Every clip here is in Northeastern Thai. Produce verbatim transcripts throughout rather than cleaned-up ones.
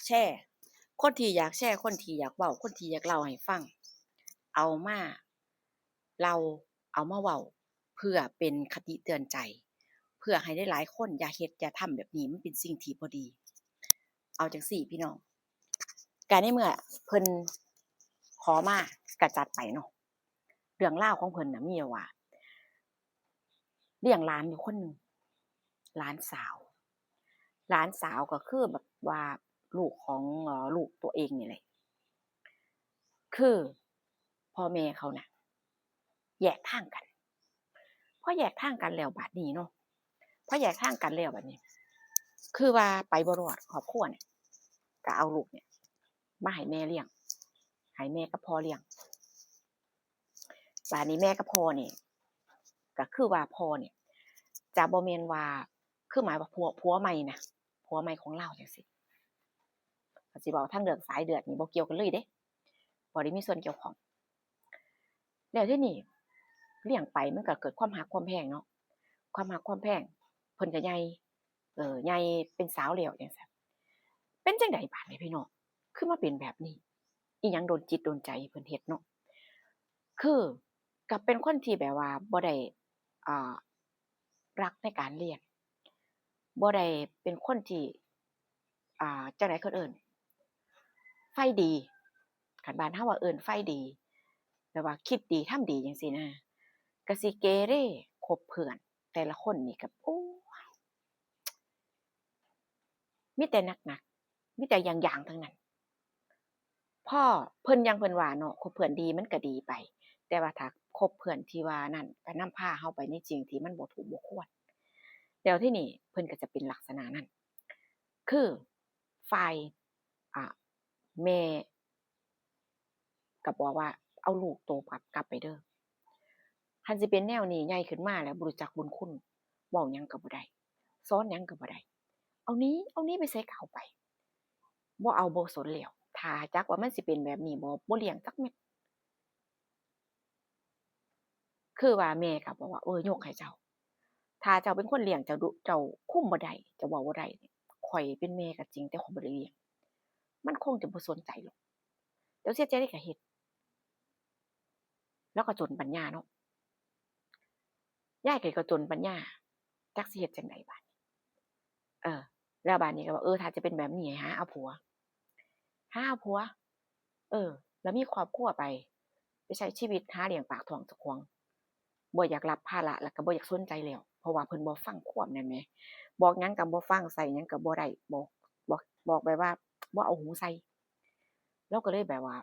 แชร์ คนที่อยากแชร์ คนที่อยากเว้า คนที่อยากเล่าให้ฟัง เอามาเล่า เอามาเว้า เพื่อเป็นคติเตือนใจ เพื่อให้หลายๆคนอย่าเฮ็ดอย่าทำแบบนี้ มันเป็นสิ่งที่บ่ดี เอาจั่งซี้พี่น้อง ก็ในเมื่อเพิ่นขอมาก็จัดไปเนาะ เรื่องราวของเพิ่นน่ะมีอยู่ว่า เลี้ยงหลานอยู่คนหนึ่ง หลานสาว หลานสาวก็คือแบบว่าลูกของ เอ่อ ลูกตัวเองนี่แหละ คือพ่อแม่เขาน่ะ แยกทางกัน พอแยกทางกันแล้วบาดนี้เนาะ พอแยกทางกันแล้วบาดนี้ คือว่าไปบ่รอด ครอบครัวเนี่ย ก็เอาลูกเนี่ย มาให้แม่เลี้ยง ให้แม่กับพ่อเลี้ยง บาดนี้แม่กับพ่อนี่ ก็คือว่าพ่อเนี่ย จะบ่แม่นว่า คือหมายว่าผัว ผัวใหม่นะ ผัวใหม่ของลาวจั่งซี้ ก็สิเว้าทางเรื่องสายเลือดนี่บ่เกี่ยวกันเลยเด้ บ่ได้มีส่วนเกี่ยวข้อง แล้วทีนี้เลี้ยงไปมันก็เกิดความฮักความแพงเนาะ ความฮักความแพง เพิ่นก็ใหญ่ เออ ใหญ่เป็นสาวแล้วจั่งซี้ เป็นจั่งใดบาดนี้พี่น้อง คือมาเป็นแบบนี้ อิหยังโดนจิตโดนใจให้เพิ่นเฮ็ดเนาะ คือก็เป็นคนที่แบบว่าบ่ได้ อ่า รักในการเรียน บ่ได้เป็นคนที่ อ่า จั่งใด๋เพิ่นเอิ้น ไฟดี คันบ้านเฮาว่าเอิ้นไฟดี แบบว่าคิดดีทำดีจั่งซี้นะ ก็สิเกเรคบเพื่อน แต่ละคนนี่ก็ โอ้ย มีแต่หนักๆ มีแต่หยางๆ ทั้งนั้น พอเพิ่น อย่างเพิ่นว่าเนาะ คบเพื่อนดีมันก็ดีไป แต่ว่าถ้าคบเพื่อนที่ว่านั่นก็นำพาเฮาไปในสิ่งที่มันบ่ถูกบ่ควร แล้วทีนี้เพิ่นก็จะเป็นลักษณะนั้น คือฝ่าย อ่า แม่ ก็บอกว่า เอาลูกโตกลับ กลับไปเด้อ คันสิเป็นแนวนี้ ใหญ่ขึ้นมาแล้วบ่รู้จักบุญคุณ เว้าหยังก็บ่ได้ สอนหยังก็บ่ได้ เอาหนี เอาหนีไปไสก็เอาไป บ่เอาบ่สนแล้ว ถ้าจักว่ามันสิเป็นแบบนี้บ่ บ่เลี้ยงจักเม็ด คือว่าแม่ก็บอกว่า เออ ยกให้เจ้า ถ้าเจ้าเป็นคนเลี้ยง เจ้าดุ เจ้าคุมบ่ได้ เจ้าเว้าบ่ได้ ข้อยเป็นแม่ก็จริง แต่ข้อยบ่ได้เลี้ยง มันคงจะบ่สนใจหรอก เจ้าเสียใจได้ก็เฮ็ด แล้วก็จนปัญญาเนาะ ยายก็ ก็จนปัญญา จักสิเฮ็ดจั่งใดบาดนี้ เออ แล้วบาดนี้ก็ว่า เออ ถ้าจะเป็นแบบนี้ให้หาเอาผัว หาเอาผัว เออ แล้วมีครอบครัวไป ไปใช้ชีวิตหาเลี้ยงปากท้องเจ้าของ บ่อยากรับภาระ แล้วก็บ่อยากสนใจแล้ว เพราะว่าเพิ่นบ่ฟังความนั่นแหม บอกหยังก็บ่ฟัง ใช้หยังก็บ่ได้ บอก บอก บอกแบบว่าบ่เอาหูใส่ ลาวก็เลยแบบว่า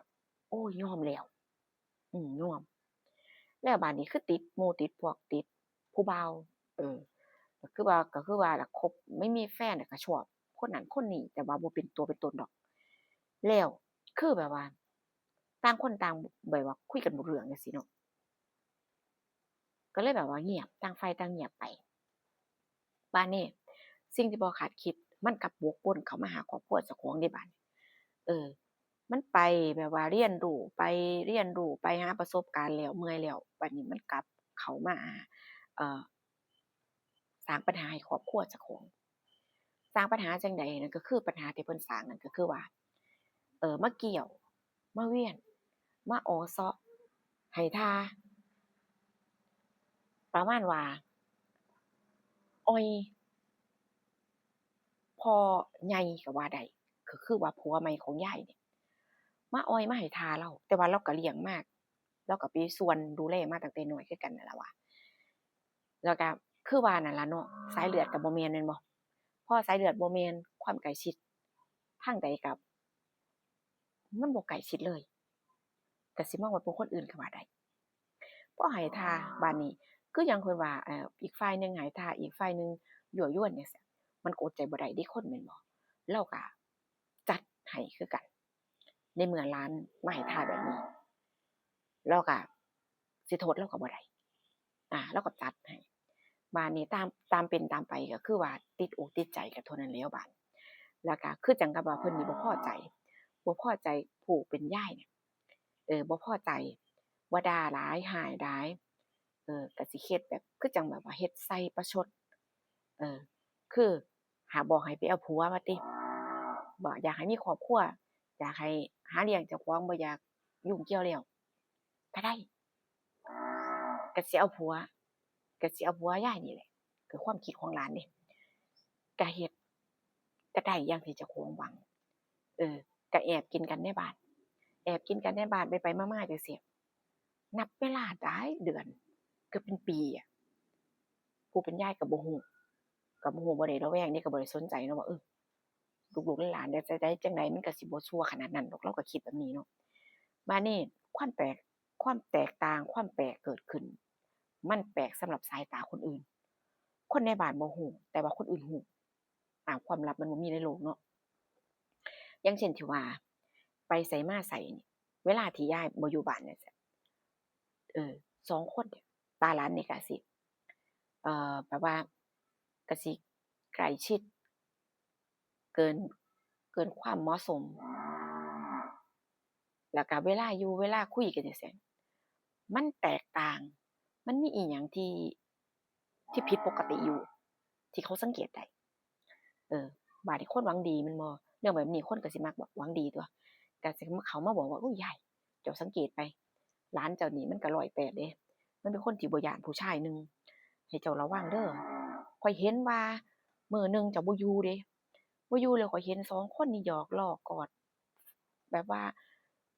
โอ้ย ยอมแล้ว อืม ยอม แล้วบาดนี้คือติดหมู่ติดพวก ติดผู้บ่าว เออ ก็คือว่า ก็คือว่าล่ะ คบ ไม่มีแฟนน่ะก็ชอบคนนั้นคนนี้ แต่ว่าบ่เป็นตัวเป็นตนดอก แล้วคือแบบว่า ต่างคนต่างแบบว่าคุยกันบ่รู้เรื่องจั่งซี้เนาะ ก็เลยแบบว่าเงียบ ต่างฝ่ายต่างเงียบไป บาดนี้สิ่งที่บ่คาดคิด มันกลับวกวนเข้ามาหาครอบครัวเจ้าของเด้บาดนี้ เออ มันไปแบบว่าเรียนรู้ ไปเรียนรู้ ไปหาประสบการณ์แล้ว เมื่อยแล้ว บาดนี้มันกลับเข้ามา เอ่อ สร้างปัญหาให้ครอบครัวเจ้าของ สร้างปัญหาจั่งใด นั่นก็คือปัญหาที่เพิ่นสร้างนั่นก็คือว่า เออ มาเกี่ยว มาเวียน มาออเซาะให้ท่า ประมาณว่า อ่อย พ่อใหญ่ก็ว่าได้ ก็คือว่าผัวใหม่ของยายนี่ มาอ่อยมาให้ท่าลาว แต่ว่าลาวก็เลี้ยงมา ลาวก็เป็นส่วนดูแลมาตั้งแต่น้อยคือกันนั่นล่ะว่า แล้วก็คือว่านั่นล่ะเนาะ สายเลือดก็บ่แม่นแม่นบ่ พอสายเลือดบ่แม่น ความใกล้ชิดทางใดก็ มันบ่ใกล้ชิดเลย ก็สิมองว่าเป็นคนอื่นก็ว่าได้ พอให้ท่า บาดนี้ คือจั่งเพิ่นว่า เอ่อ อีกฝ่ายหนึ่งให้ท่า อีกฝ่ายหนึ่งยั่วยวนจั่งซี้ มันก็อดใจบ่ได้เด้คนแม่นบ่ ลาวก็จัดให้คือกัน ในเมื่อหลานมาให้ท่าแบบนี้ ลาวก็สิโทษลาวก็บ่ได้ อ่า ลาวก็จัดให้ บาดนี้ตาม ตามเป็นตามไปก็คือว่าติดอกติดใจกันเท่านั้นแล้วบาด แล้วก็คือจั่งกับว่าเพิ่นนี่บ่พอใจ บ่พอใจผู้เป็นยายเนี่ย เออ บ่พอใจ ว่าด่าหลาย ฮ้ายหลาย เออ ก็สิเฮ็ดแบบ คือจั่งแบบว่าเฮ็ดใส่ประชด เออ คือหาบอกให้ไปเอาผัวว่าติ บ่อยากให้มีครอบครัว อยากให้หาเลี้ยงเจ้าของ บ่อยากยุ่งเกี่ยวแล้ว ก็ได้ ก็สิเอาผัว ก็สิเอาผัวยายนี่แหละ คือความคิดของหลานเด้ ก็เฮ็ด ก็ได้อย่างที่เจ้าของหวัง เออ ก็แอบกินกันในบ้าน แอบกินกันในบ้าน ไปๆ มาๆ จั่งซี้ นับเวลาหลายเดือน เกือบเป็นปีอะ ผู้เป็นยายก็บ่ฮู้ ก็บ่ฮู้ บ่ได้ระแวงเด้ ก็บ่ได้สนใจเนาะว่า เออ ลูกๆ หลานๆ จั่งใด จั่งใด มันก็สิบ่ชั่วขนาดนั้นดอก ลาวก็คิดแบบนี้เนาะ บาดนี้ความแปลก ความแตกต่าง ความแปลกเกิดขึ้น มันแปลกสำหรับสายตาคนอื่น คนในบ้านบ่ฮู้ แต่ว่าคนอื่นฮู้ อ้าว ความลับมันบ่มีในโลกเนาะ อย่างเช่นที่ว่า ไปไสมาไสนี่ เวลาที่ยายบ่อยู่บ้านจั่งซี้ เออ สองคนเนี่ย ตาหลานนี่ก็สิ เอ่อ แบบว่า ก็สิใกล้ชิด เกิน เกินความเหมาะสม แล้วก็เวลาอยู่เวลาคุยกันจั่งซี้ มันแตกต่าง มันมีอิหยังที่ ที่ผิดปกติอยู่ ที่เขาสังเกตได้ เออ บาดนี้คนหวังดีแม่นบ่ เรื่องแบบนี้คนก็สิมักแบบหวังดีตั่ว ก็สิเข้ามาบอกว่า โอ้ย ยาย เจ้าสังเกตไป หลานเจ้านี่มันก็ร้อยแปดเด้ มันเป็นคนที่บ่ย้านผู้ชายหนึ่ง ให้เจ้าระวังเด้อ ข้อยเห็นว่ามื้อหนึ่งเจ้าบ่อยู่เด้ บ่อยู่แล้วข้อยเห็นสองคนนี่หยอกล้อกอด แบบว่า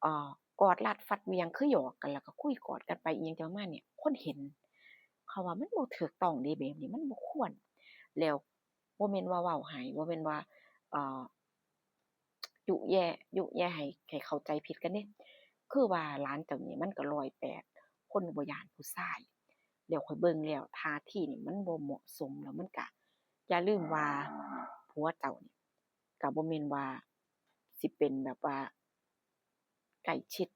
เอ่อ กอดรัดฟัดเหวี่ยง คือหยอกกันแล้วก็คุยกอดกันไปอิหยังจั่งประมาณเนี่ย คนเห็น เขาว่ามันบ่ถูกต้องเด้ แบบนี้มันบ่ควร แล้วบ่แม่นว่าเว้าให้ บ่แม่นว่า เอ่อ ยุแย่ ยุแย่ให้ ให้เข้าใจผิดกันเด้ คือว่าหลานเจ้านี่มันก็ร้อยแปด คนบ่ย้านผู้ชาย แล้วข้อยเบิ่งแล้วท่าทีนี่มันบ่เหมาะสม แล้วมันก็ อย่าลืมว่าผัวเจ้านี่ก็บ่แม่นว่าสิเป็นแบบว่าใกล้ชิด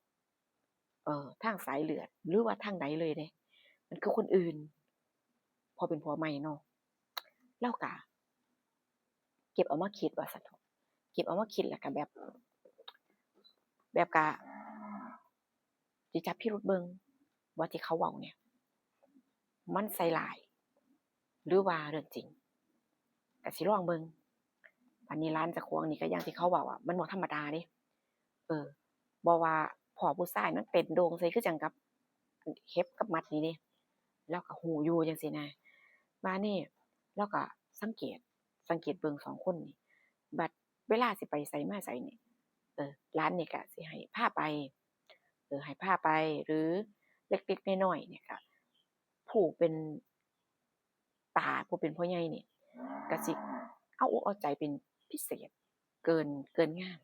เอ่อ ทางสายเลือด หรือว่าทางใดเลยเด้ มันคือคนอื่น พอเป็นผัวใหม่เนาะ ลาวก็เก็บเอามาคิดว่าซั่นเถาะ เก็บเอามาคิดแล้วก็แบบ แบบก็สิจับพิรุธเบิ่งว่าที่เขาเว้าเนี่ย มันใส่ร้าย หรือว่าเรื่องจริง ก็สิลองเบิ่ง อันนี้หลานเจ้าของนี่ก็อย่างที่เขาเว้าอะ มันบ่ธรรมดาเด้ เออ บ่ว่าพ้อผู้ชายมันเต้นโด่งใส่คือจั่งกับเห็บกับหมัดนี่เด้ ลาวก็ฮู้อยู่จั่งซี้นะ บาดนี้ลาวก็สังเกต สังเกตเบิ่งสองคนนี่ บัดเวลาสิไปไสมาไสนี่ เออ หลานนี่ก็สิให้พาไป เออ ให้พาไป หรือเล็กๆ น้อยๆ เนี่ยก็ ผู้เป็นตา ผู้เป็นพ่อใหญ่นี่ก็สิเอาอกเอาใจเป็นพิเศษ เกิน เกินงาม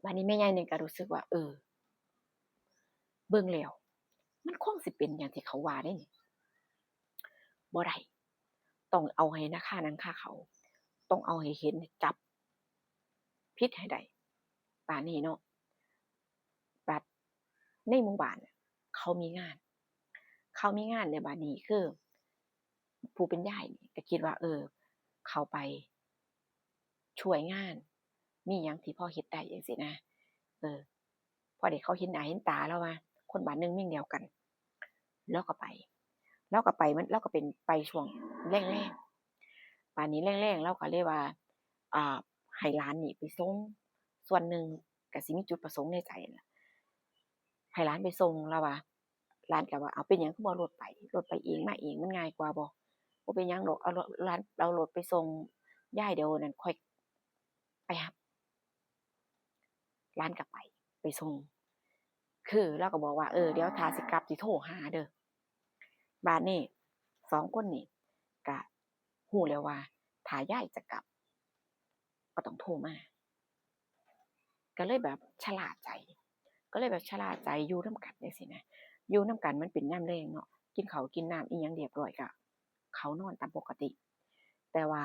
บาดนี้แม่ใหญ่นี่ก็รู้สึกว่า เออ เบิ่งแล้ว มันคงสิเป็นอย่างที่เขาว่าเด้นี่ บ่ได้ ต้องเอาให้หน้าคาหนังคาเขา ต้องเอาให้เห็น ให้จับผิดให้ได้ ปานนี้เนาะ บัดในหมู่บ้านน่ะ เขามีงาน เขามีงานแล้วบาดนี้คือ ผู้เป็นยายนี่ก็คิดว่า เออ เข้าไปช่วยงาน มีหยังที่พอเฮ็ดได้จั่งซี้นะ เออ พอได้เขาเห็นหน้าเห็นตา ลาวว่า คนบ้านหนึ่งเมืองเดียวกัน ลาวก็ไป ลาวก็ไป มัน ลาวก็เป็นไปช่วงแลงๆ บาดนี้แลงๆ ลาวก็เลยว่า อ่า ให้หลานนี่ไปส่ง ส่วนหนึ่งก็สิมีจุดประสงค์ในใจนั่นล่ะ ให้หลานไปส่ง ลาวว่า หลานก็ว่า เอา เป็นหยังคือบ่เอารถไป รถไปเองมาเองมันง่ายกว่าบ่ บ่เป็นหยังดอก เอารถ หลาน เอารถไปส่งยาย เดี๋ยวนั้นค่อยไปรับ หลานก็ไป ไปส่ง คือลาวก็บอกว่า เออ เดี๋ยวถ้าสิกลับสิโทรหาเด้อ บาดนี้สองคนนี่ก็ฮู้แล้วว่า ถ้ายายจะกลับ ก็ต้องโทรมา ก็เลยแบบชะล่าใจ ก็เลยแบบชะล่าใจอยู่นำกันจั่งซี้นะ อยู่นำกันมันเป็นยามแลงเนาะ กินข้าวกินน้ำอิหยังเรียบร้อยก็เข้านอนตามปกติ แต่ว่า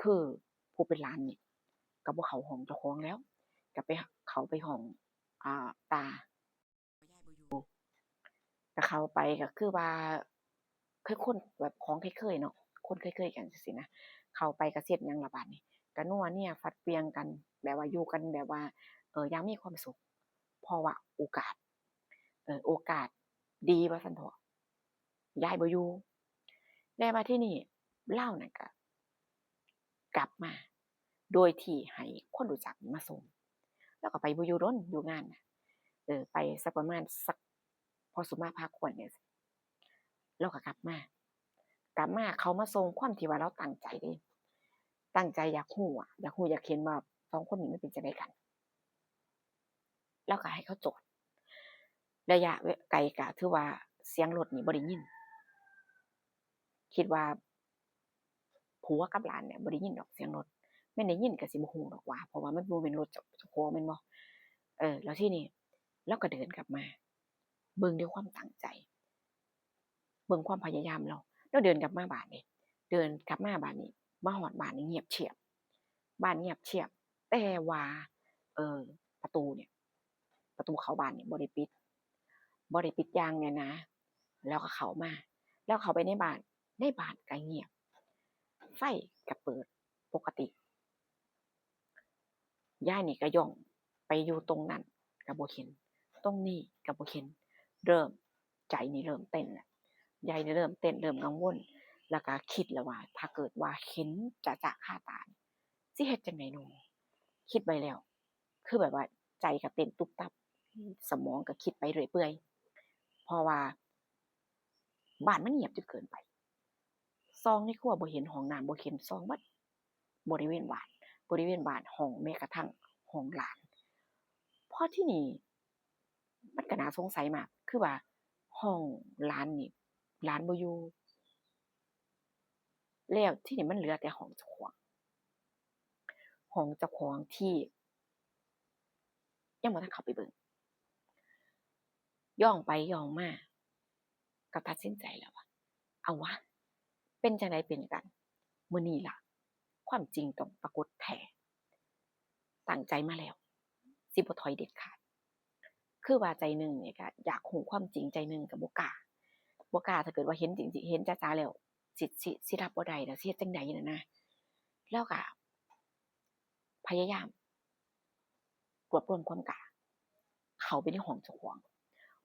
คือผู้เป็นหลานนี่ก็บ่เข้าห้องเจ้าของแล้ว ก็ไป เข้าไปห้อง อ่า ตา ก็เข้าไปก็คือว่า คือคนแบบของเคยๆ เนาะ คนเคยๆ กันจั่งซี้นะ เข้าไปก็เฮ็ดหยังล่ะบาดนี้ ก็นัวเนียฟัดเหวี่ยงกัน แบบว่าอยู่กันแบบว่า เออ อย่างมีความสุข เพราะว่าโอกาส เออ โอกาสดีว่าซั่นเถาะ ยายบ่อยู่ แล้วบาดทีนี้ลาวนั่นก็ กลับมา โดยที่ให้คนรู้จักมาส่ง แล้วก็ไปบ่อยู่ดน อยู่งานน่ะ เออ ไปสักประมาณสัก พอสุมาพาควรเนี่ย เราก็กลับมา กลับมาเขามาส่ง ความที่ว่าเราตั้งใจเด้ ตั้งใจอยากฮู้อะ อยากฮู้อยากเห็นว่าสองคนนี้มันเป็นจั่งใดกัน แล้วก็ให้เขาจอด ระยะไกลก็ถือว่าเสียงรถนี่บ่ได้ยิน คิดว่าผัวกับหลานเนี่ยบ่ได้ยินดอกเสียงรถ แม่นได้ยินก็สิบ่ฮู้ดอกว่า เพราะว่ามันบ่แม่นรถเจ้า เจ้าของแม่นบ่ เออ แล้วทีนี้เราก็เดินกลับมา เบิ่งด้วยความตั้งใจ เบิ่งความพยายามเรา เราเดินกลับมาบ้านนี่ เดินกลับมาบ้านนี่ มาฮอดบ้านนี่เงียบเชียบ บ้านเงียบเชียบ แต่ว่า เออ ประตูเนี่ย ประตูเข้าบ้านนี่บ่ได้ปิด บ่ได้ปิดอย่างแน่นหนา แล้วก็เข้ามา แล้วเข้าไปในบ้าน ในบ้านก็เงียบ ไฟก็เปิดปกติ ยายนี่ก็ย่องไปอยู่ตรงนั้นก็บ่เห็น ตรงนี้ก็บ่เห็น เริ่ม ใจนี่เริ่มเต้นแล้ว ใจนี่เริ่มเต้น เริ่มกังวล แล้วก็คิดแล้วว่า ถ้าเกิดว่าเห็นจะๆ คาตานี่ สิเฮ็ดจั่งใดน้อ คิดไว้แล้ว คือแบบว่าใจก็เต้นตุ๊บตับ สมองก็คิดไปเรื่อยเปื่อย เพราะว่าบ้านมันเงียบจนเกินไป ส่องในครัวบ่เห็น ห้องน้ำบ่เห็น ส่องเบิดบริเวณบ้าน บริเวณบ้าน ห้อง แม้กระทั่งห้องหลาน พอทีนี้มันก็น่าสงสัยมาก คือว่าห้องหลานนี่ หลานบ่อยู่ แล้วทีนี้มันเหลือแต่ห้องเจ้าของ ห้องเจ้าของที่ยังบ่ทันเข้าไปเบิ่ง ย่องไปย่องมา ก็ตัดสินใจแล้วว่า เอาวะ เป็นจั่งใดเป็นกัน มื้อนี้ล่ะ ความจริงต้องปรากฏแท้ ตั้งใจมาแล้ว สิบ่ถอยเด็ดขาด คือว่าใจหนึ่งนี่ก็อยากฮู้ความจริง ใจหนึ่งก็บ่กล้า บ่กล้า ถ้าเกิดว่าเห็นจริงๆ เห็นจ๋าๆ แล้ว สิ สิ สิรับบ่ได้ แล้วสิเฮ็ดจั่งใดน่ะนะ แล้วก็พยายามรวบรวมความกล้า เข้าไปในห้องเจ้าของ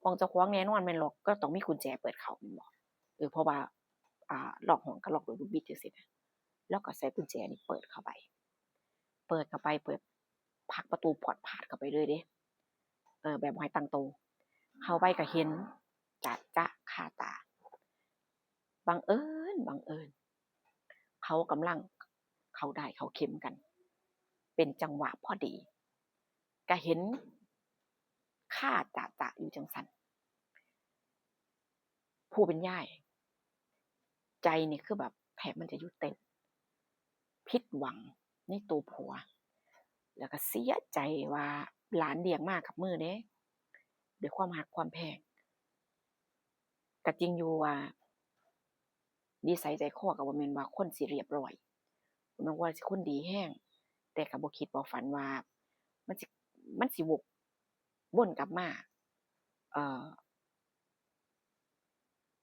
ห้องเจ้าของแน่นอนแม่นล็อก ก็ต้องมีกุญแจเปิดเข้าแม่นบ่ เออ เพราะว่า อ่า ล็อกห้องก็ล็อกด้วยลูกบิดจั่งซี้นะ แล้วก็ใส่กุญแจนี่เปิดเข้าไป เปิดเข้าไป เปิดผลักประตูพรวดพราดเข้าไปเลยเด้ เออ แบบบ่ให้ตั้งโต เข้าไปก็เห็นจะๆ คาตา บังเอิญ บังเอิญ เขากำลังเข้าด้ายเข้าเข็มกัน เป็นจังหวะพอดี ก็เห็นคาจะๆ อยู่จั่งซั้น ผู้เป็นยาย ใจนี่คือแบบแทบมันจะหยุดเต้น ผิดหวังในตัวผัว แล้วก็เสียใจว่าหลานเลี้ยงมากับมือเด้ ด้วยความฮักความแพง ก็จริงอยู่ว่านิสัยใจคอก็บ่แม่นว่าคนสิเรียบร้อย บ่แม่นว่าสิคนดีแฮง แต่ก็บ่คิดบ่ฝันว่ามันสิ มันสิวกวนกลับมา เอ่อ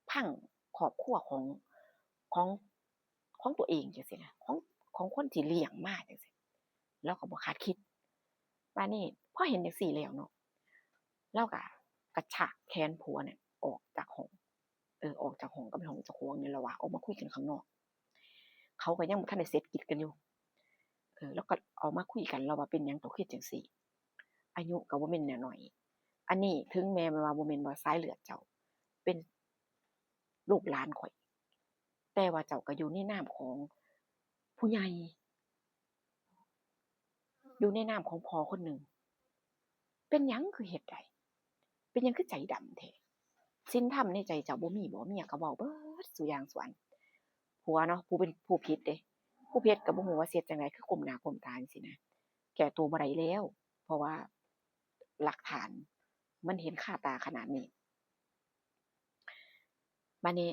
พังครอบครัวของ ของ ของตัวเองจั่งซี้นะ ของ ของคนที่เลี้ยงมาจั่งซี้ ลาวก็บ่คาดคิด บาดนี้พอเห็นจั่งซี้แล้วเนาะ ลาวก็กระชากแขนผัวเนี่ยออกจากห้อง เออ ออกจากห้องก็ไปห้องเจ้าของนี่แหละว่า ออกมาคุยกันข้างนอก เขาก็ยังบ่ทันได้เสร็จกิจกันอยู่ เออ ลาวก็ออกมาคุยกัน ลาวว่าเป็นหยังต้องคิดจั่งซี้ อายุก็บ่แม่นน้อยๆ อันนี้ถึงแม้ว่าบ่แม่นว่าสายเลือดเจ้า เป็นลูกหลานข้อย แต่ว่าเจ้าก็อยู่ในนามของผู้ใหญ่ อยู่ในนามของพ่อคนหนึ่ง เป็นหยังคือเฮ็ดได้ เป็นหยังคือใจดำแท้ ศีลธรรมในใจเจ้าบ่มีบ่ เมียก็เว้าเบิดซุอย่างซุอัน ผัวเนาะ ผู้เป็นผู้ผิดเด้ ผู้ผิดก็บ่ฮู้ว่าสิเฮ็ดจั่งใด คือก้มหน้าก้มตาจั่งซี้นะ แก้ตัวบ่ได้แล้ว เพราะว่าหลักฐานมันเห็นคาตาขนาดนี้ บาดนี้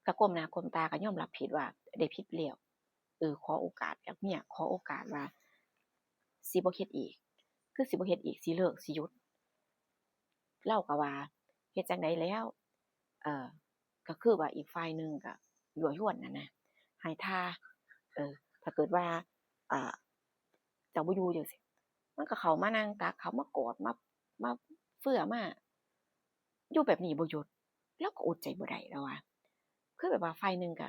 ก็ก้มหน้าก้มตาก็ยอมรับผิดว่าได้ผิดแล้ว เออ ขอโอกาสจากเมีย ขอโอกาสว่าสิบ่เฮ็ดอีก คือสิบ่เฮ็ดอีก สิเลิก สิหยุด ลาวก็ว่าเฮ็ดจั่งใดแล้ว เอ่อ ก็คือว่าอีกฝ่ายหนึ่งก็ยั่วยวนนั่นนะ ให้ท่า เออ ถ้าเกิดว่า อ่า เจ้าบ่อยู่จั่งซี้ มันก็เข้ามานั่งตัก เข้ามากอด มา มาเฟื่อ มา อยู่แบบนี้บ่หยุด ลาวก็อดใจบ่ได้ ลาวว่า คือแบบว่าฝ่ายหนึ่งก็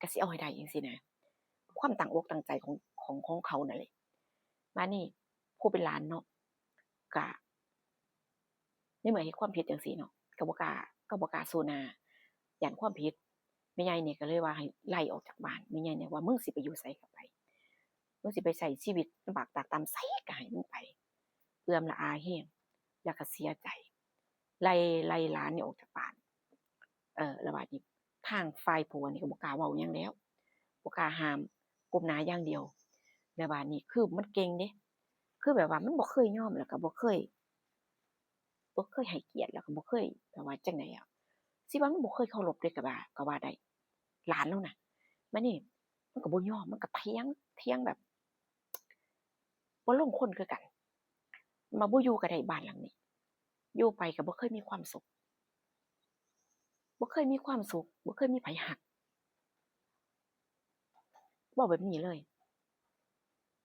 ก็สิเอาให้ได้จั่งซี้นะ ความตั้งอกตั้งใจของของของเขานั่นแหละ บาดนี้ผู้เป็นหลานเนาะ กะ ในเมื่อเฮ็ดความผิดจั่งซี้เนาะ กะบ่กล้า กะบ่กล้าสู้หน้า ย้านความผิด แม่ใหญ่นี่กะเลยว่าให้ไล่ออกจากบ้าน แม่ใหญ่นี่ว่า "มึงสิไปอยู่ไสกะไป มึงสิไปใช้ชีวิตลำบากตรากตรำไสกะให้มึงไป เอือมละอาแฮง แล้วกะเสียใจ" ไล่ ไล่หลานนี่ออกจากบ้าน เออ แล้วบาดนี้ทางฝ่ายผัวนี่กะบ่กล้าเว้าหยังแล้ว บ่กล้าห้าม ก้มหน้าอย่างเดียว แล้วบาดนี้คือมันเก่งเด้ คือแบบว่ามันบ่เคยยอม แล้วกะบ่เคย บ่เคยให้เกียรติ แล้วกะบ่เคยแบบว่าจั่งใดอะ สิว่ามันบ่เคยเคารพเลยกะว่า กะว่าได้ หลานลาวน่ะ บาดนี้มันกะบ่ยอม มันกะเถียง เถียงแบบ บ่ลงคนคือกัน ว่าบ่อยู่กะได้บ้านหลังนี้ อยู่ไปกะบ่เคยมีความสุข บ่เคยมีความสุข บ่เคยมีไผฮัก เว้าแบบนี้เลย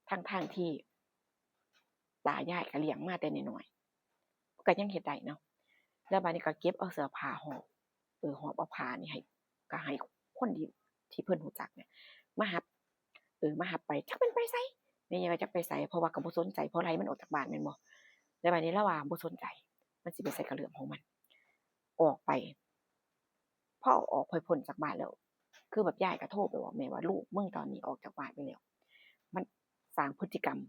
ทั้งๆที่ตายายกะเลี้ยงมาแต่น้อยๆ กะยังเฮ็ดได้เนาะ แล้วบาดนี้กะเก็บเอาเสื้อผ้าหอบ เออ หอบเอาผ้านี่ให้ กะให้คนที่ ที่เพิ่นรู้จักเนี่ย มารับ เออ มารับไป จักมันไปไส แม่ใหญ่ว่าจักไปไส เพราะว่ากะบ่สนใจ เพราะไล่มันออกจากบ้านแม่นบ่ แล้วบาดนี้ลาวว่าบ่สนใจ มันสิไปไสกะเรื่องของมัน ออกไป พอออกไปพ้นจากบ้านแล้ว คือแบบยายกะโทรไปบอกแม่ว่า "ลูกมึงตอนนี้ออกจากบ้านไปแล้ว มันสร้างพฤติกรรม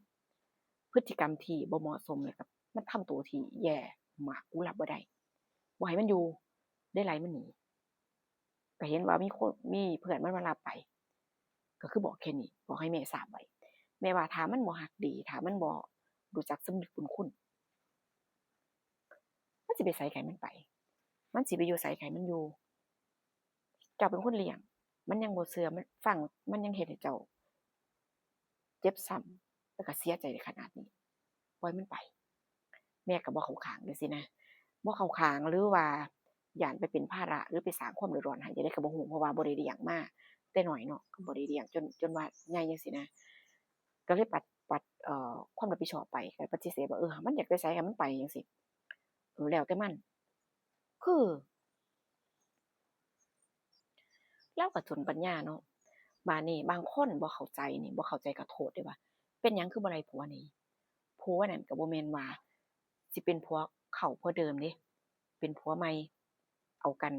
พฤติกรรมที่บ่เหมาะสม แล้วกะมันทำตัวที่แย่มาก กูรับบ่ได้ บ่ให้มันอยู่ ได้ไล่มันหนี" กะเห็นว่ามีคน มีเพื่อนมันมารับไป กะคือบอกแค่นี้ บอกให้แม่ทราบไว้ แม่ว่าถ้ามันบ่ฮักดี ถ้ามันบ่รู้จักสำนึกบุญคุณ มันสิไปไสกะให้มันไป มันสิไปอยู่ไสกะให้มันอยู่ เจ้าเป็นคนเลี้ยง มันยังบ่เชื่อ มันฟัง มันยังเฮ็ดให้เจ้าเจ็บซ้ำ แล้วกะเสียใจได้ขนาดนี้ ปล่อยมันไป แม่กะบ่เข้าข้างจั่งซี้นะ บ่เข้าข้างหรือว่าย้านไปเป็นภาระ หรือไปสร้างความเดือดร้อนให้จั่งใดกะบ่ฮู้ เพราะว่าบ่ได้เลี้ยงมาแต่น้อยเนาะ กะบ่ได้เลี้ยงจน จนว่าใหญ่จั่งซี้นะ กะเลยปัด ปัด เอ่อ ความรับผิดชอบไป กะปฏิเสธว่า เออ มันอยากไปไสกะมันไปจั่งซี้ เออ แล้วแต่มัน คือ ลาวกะจนปัญญาเนาะ บาดนี้บางคนบ่เข้าใจนี่ บ่เข้าใจกะโทษเด้ว่า เป็นหยังคือบ่ไล่ผัวหนี ผัวนั่นกะบ่แม่นว่าสิเป็นผัวเก่าผัวเดิมเด้ เป็นผัวใหม่ เอากัน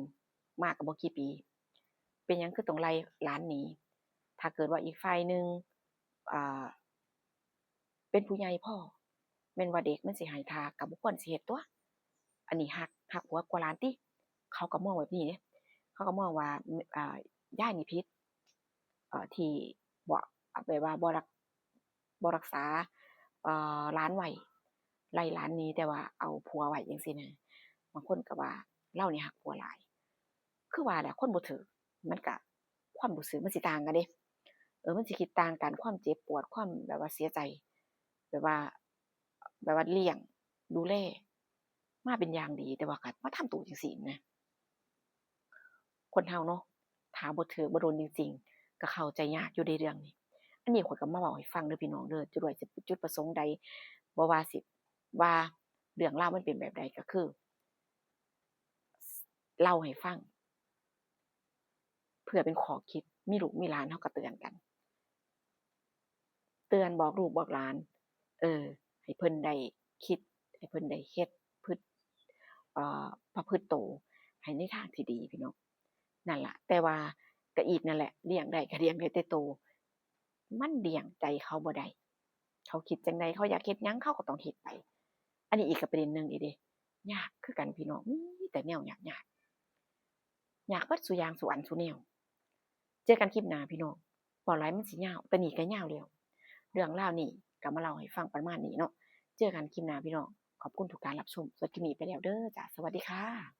มากะบ่กี่ปี เป็นหยังคือต้องไล่หลานหนี ถ้าเกิดว่าอีกฝ่ายหนึ่ง อ่า เป็นผู้ใหญ่พอ แม่นว่าเด็กมันสิให้ท่ากะบ่ควรสิเฮ็ดตั่ว อันนี้ฮัก ฮักผัวกว่าหลานติ เขากะมองแบบนี้เด้ เขากะมองว่า อ่า ยายนี่ผิด เอ่อ ที่บ่ แบบว่าบ่รัก บ่รักษา เอ่อ หลานไว้ ไล่หลานหนี แต่ว่าเอาผัวไว้จั่งซี้นะ บางคนกะว่าลาวนี่ฮักผัวหลาย คือว่าแหละ คนบ่ถืก มันกะ ความรู้สึกมันสิต่างกันเด้ เออ มันสิคิดต่างกัน ความเจ็บปวด ความแบบว่าเสียใจ แบบว่า แบบว่าเลี้ยง ดูแล มาเป็นอย่างดี แต่ว่ากะมาทำตัวจั่งซี้นะ คนเฮาเนาะ ถ้าบ่ถืกบ่โดนจริงๆ กะเข้าใจยากอยู่เด้เรื่องนี้ อันนี้ข้อยกะมาเว้าให้ฟังเด้อพี่น้องเด้อ จุดไว้สิจุดประสงค์ใด บ่ว่าสิ ว่าเรื่องราวมันเป็นแบบใดกะคือ เล่าให้ฟัง เพื่อเป็นข้อคิด มีลูกมีหลานเฮากะเตือนกัน เตือนบอกลูกบอกหลาน เออ ให้เพิ่นได้คิด ให้เพิ่นได้เฮ็ด พฤติ เอ่อ ประพฤติโตให้ในทางที่ดีพี่น้อง นั่นล่ะ แต่ว่ากะอีกนั่นแหละ เลี้ยงได้กะเลี้ยงได้แต่โต มันเลี้ยงใจเขาบ่ได้ เขาคิดจั่งใด เขาอยากเฮ็ดหยัง เขากะต้องเฮ็ดไป อันนี้อีกกะประเด็นหนึ่งอีกเด้ ยากคือกันพี่น้อง มีแต่แนวยากๆ ยากเบิดซุอย่างซุอันซุแนว เจอกันคลิปหน้าพี่น้อง เว้าหลายมันสิยาว แต่นี่กะยาวแล้ว เรื่องราวนี้กะมาเล่าให้ฟังประมาณนี้เนาะ เจอกันคลิปหน้าพี่น้อง ขอบคุณทุกการรับชม สำหรับคลิปนี้ไปแล้วเด้อจ้า สวัสดีค่ะ